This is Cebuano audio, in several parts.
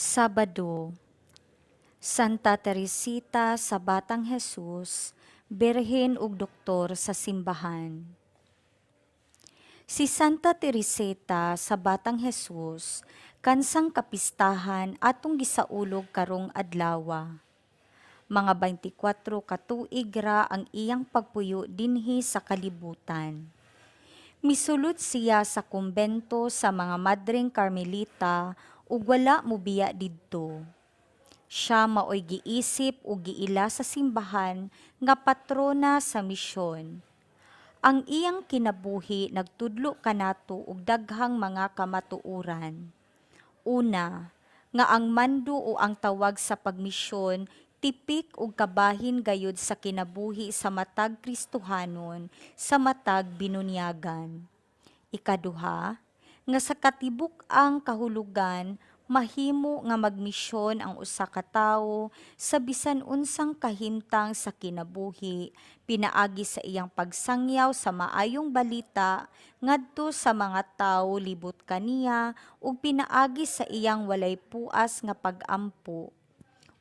Sabado. Santa Teresita sa Batang Jesus, Birhen ug Doktor sa Simbahan. Si Santa Teresita sa Batang Jesus, kansang kapistahan atong gisaulog karong adlawa. Mga 24 ka tuig ra ang iyang pagpuyo dinhi sa kalibutan. Misulod siya sa kumbento sa mga Madreng Carmelita ug wala mobiya didto. Siya maoy giisip ug giila sa simbahan nga patrona sa misyon. Ang iyang kinabuhi nagtudlo kanato og daghang mga kamatuoran. Una, nga ang mando o ang tawag sa pagmisyon tipik ug kabahin gayud sa kinabuhi sa matag Kristohanon, sa matag binunyagan. Ikaduha, nga sa katibuk-ang kahulugan mahimo nga magmisyon ang usa ka tawo sa bisan unsang kahimtang sa kinabuhi pinaagi sa iyang pagsangyaw sa maayong balita ngadto sa mga tawo libot kaniya ug pinaagi sa iyang walay puas nga pag-ampo.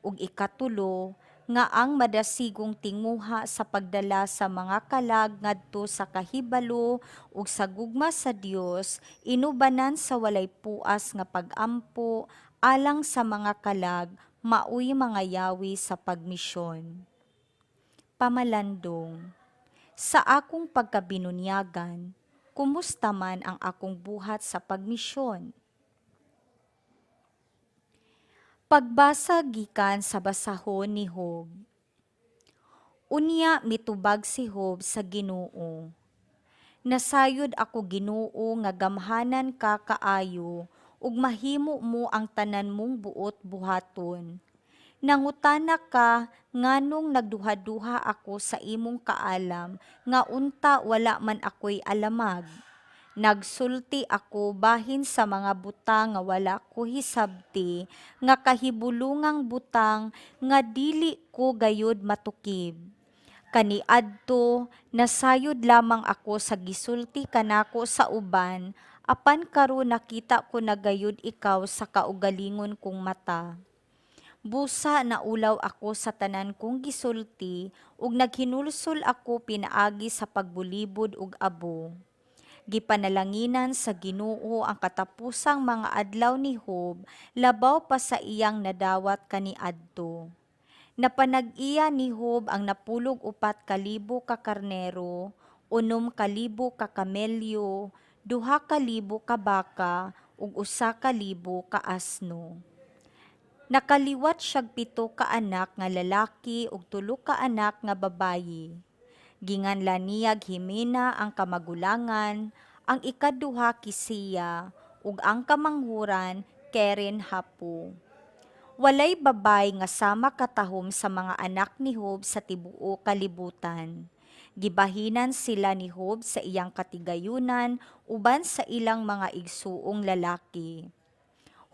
Ug ikatulo, nga ang madasigong tinguha sa pagdala sa mga kalag ngadto sa kahibalo ug sa gugma sa Dios inubanan sa walay puas nga pag-ampo alang sa mga kalag maoy mga yawi sa pagmisyon. Pamalandong. Sa akong pagkabinunyagan, kumusta man ang akong buhat sa pagmisyon? Pagbasa gikan sa basahon ni Job. Unya mitubag si Job sa Ginoo. Nasayod ako, Ginoo, nga gamhanan ka kaayo ug mahimo mo ang tanan mong buot buhaton. Nangutana ka nganong nagduhaduha ako sa imong kaalam nga unta wala man ako'y alamag. Nagsulti ako bahin sa mga butang nga wala ko hisabti, nga kahibulungang butang nga dili ko gayud matukib. Kaniadto nasayod lamang ako sa gisulti kanako sa uban, apan karon nakita ko na gayud ikaw sa kaugalingon kong mata. Busa naulaw ako sa tanan kong gisulti ug naghinulsol ako pinaagi sa pagbulibod ug abo. Gipanalanginan sa Ginoo ang katapusang mga adlaw ni Job labaw pa sa iyang nadawat kaniadto. Napanag-iya ni Job ang 94,000 ka karnero, 6,000 ka kamelyo, 2,000 ka baka ug 1,000 ka asno. Nakaliwat siyag 7 ka anak nga lalaki ug 3 ka anak nga babayi. Ginganlan niyag Himena ang kamagulangan, ang ikaduha Kisia, ug ang kamanghuran Keren Hapu. Walay babay nga sama katahom sa mga anak ni Job sa tibuok kalibutan. Gibahinan sila ni Job sa iyang katigayunan uban sa ilang mga igsuong lalaki.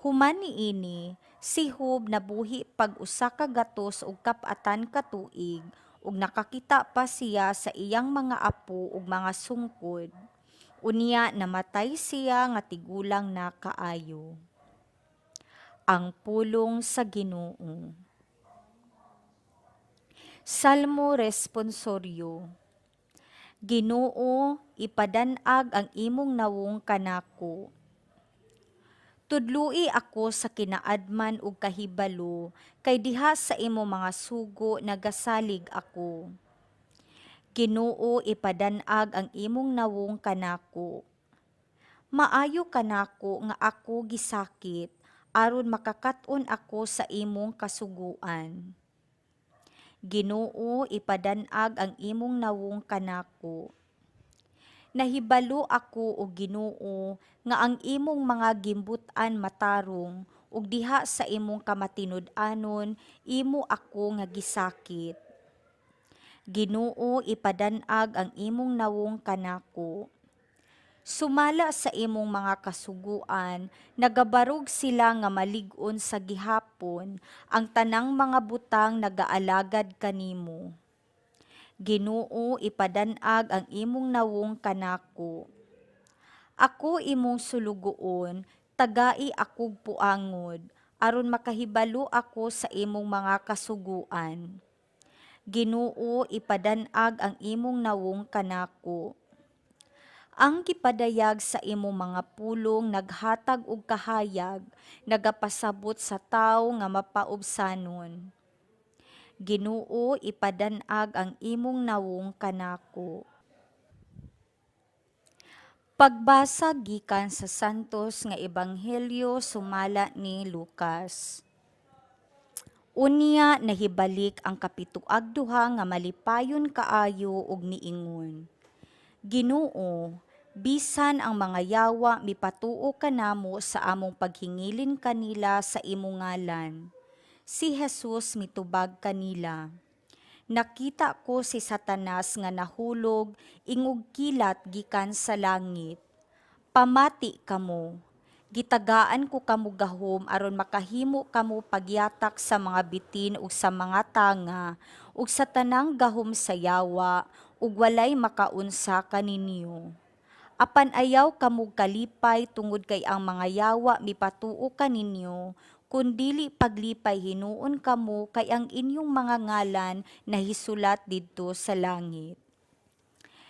Human niini, si Job nabuhi pag 104 ka tuig ug nakakita pa siya sa iyang mga apo ug mga sungkod. Unya namatay siya nga tigulang na kaayo. Ang pulong sa Ginoo. Salmo Responsoryo. Ginoo, ipadan-ag ang imong nawong kanako. Tudloi ako sa kinaadman ug kahibalo, kay diha sa imo mga sugo nagasalig ako. Ginoo, ipadan-ag ang imong nawong kanako. Maayo kanako nga ako gisakit aron makakat-on ako sa imong kasuguan. Ginoo, ipadan-ag ang imong nawong kanako. Nahibalo ako, o Ginoo, nga ang imong mga gimbut-an matarong ug diha sa imong kamatinud-anon imo ako nga gisakit. Ginoo, ipadan-ag ang imong nawong kanako. Sumala sa imong mga kasuguan, nagabarog sila nga malig-on sa gihapon, ang tanang mga butang nagaalagad kanimo. Ginoo, ipadan-ag ang imong nawong kanako. Ako imong sulugoon, tagai akog puangod, aron makahibalo ako sa imong mga kasuguan. Ginoo, ipadan-ag ang imong nawong kanako. Ang gipadayag sa imong mga pulong naghatag og kahayag, nagapasabot sa tawo nga mapaubsanon. Ginoo, ipadan-ag ang imong nawong kanako. Pagbasa gikan sa Santos nga Ebanghelyo sumala ni Lucas. Unya nahibalik ang kapitoag duha nga malipayon kaayo ug miingon, "Ginoo, bisan ang mga yawa mipatuo kanamo sa among paghingilin kanila sa imong ngalan." Si Jesus mitubag kanila, "Nakita ko si Satanas nga nahulog ingog kilat gikan sa langit. Pamati kamo. Gitagaan ko kamo gahom aron makahimo kamo pagyatak sa mga bitin ug sa mga tanga ug sa tanang gahom sa yawa, ug walay makaunsa kaninyo. Apan ayaw kamo kalipay tungod kay ang mga yawa mipatuo kaninyo, kun dili paglipay hinuon kamo kay ang inyong mga ngalan nahisulat didto sa langit."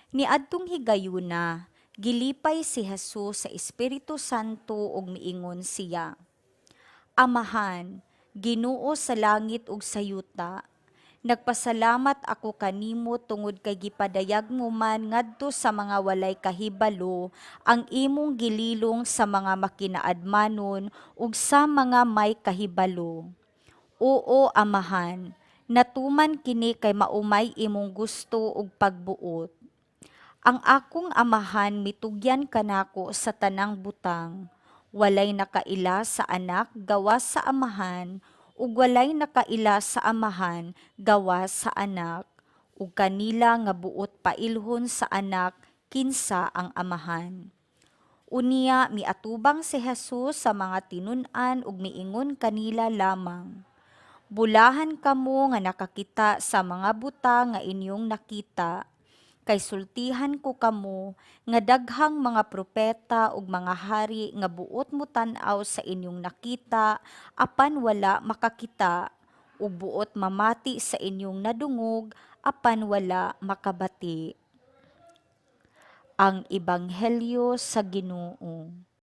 Niadtong higayuna, gilipay si Jesus sa Espiritu Santo ug miingon siya, "Amahan, Ginoo sa langit ug sa yuta, nagpasalamat ako kanimo tungod kay gipadayag mo man ngadto sa mga walay kahibalo ang imong gililong sa mga makinaadmanon ug sa mga may kahibalo. Oo, Amahan, natuman kini kay mao may imong gusto ug pagbuot. Ang akong Amahan mitugyan kanako sa tanang butang. Walay nakaila sa Anak gawas sa Amahan, ug walay nakaila sa Amahan gawas sa Anak, ug kanila nga buot pailhon sa Anak kinsa ang Amahan." Unya miatubang si Jesus sa mga tinun-an ug miingon kanila lamang, "Bulahan kamo nga nakakita sa mga butang nga inyong nakita, kay sultihan ko kamo nga daghang mga propeta ug mga hari nga buot motan-aw sa inyong nakita apan wala makakita, ug buot mamati sa inyong nadungog apan wala makabati." Ang Ebanghelyo sa Ginoo.